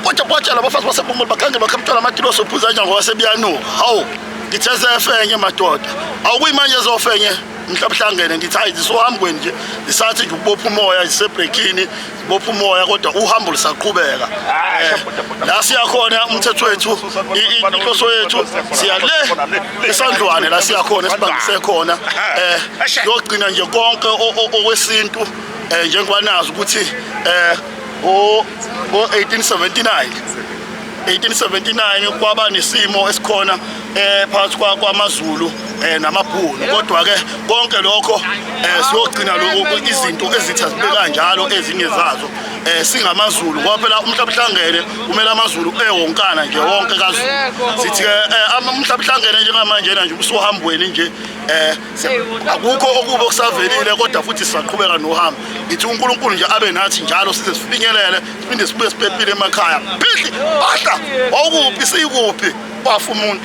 Kodwa kwatshela abafazi baseBhungulu bakhangele bakhamthola amatilosi ophuza kanjani ngoba sebuyanuka. Hawu, ngithe sefenye madoda. Awukuyimanje ezofenye mhlawumbe ngithi hayi zisohambweni nje zisathi nje ukubopha umoya zisebreakini zibopha umoya kodwa uhambo lusaqhubeka. La siyakhona umthetho wethu inhloso yethu siya le esandlwane la siyakhona esibambise khona siyogcina nje konke okwesintu njengoba nazi ukuthi ngo 1879 1879 kwaba nesimo esikhona phakathi kwamaZulu namabhunu kodwa ke konke lokho siyogcina lokho izinto ezithi azibe kanjalo ezinye zazo singamaZulu ngoba phela umhlaba uhlangene kumele amaZulu ewonkana nje wonke kaZulu sithi ke umhlaba uhlangene njengamanje nje usuhambweni nje akukho okubi okusavelile kodwa futhi sisaqhubeka nohambo. Ngithi uNkulunkulu nje abe nathi njalo size sifinyelele siphinde sibuye siphephile emakhaya. Phihli, bahla, wawukuphi sikuphi wafa umuntu.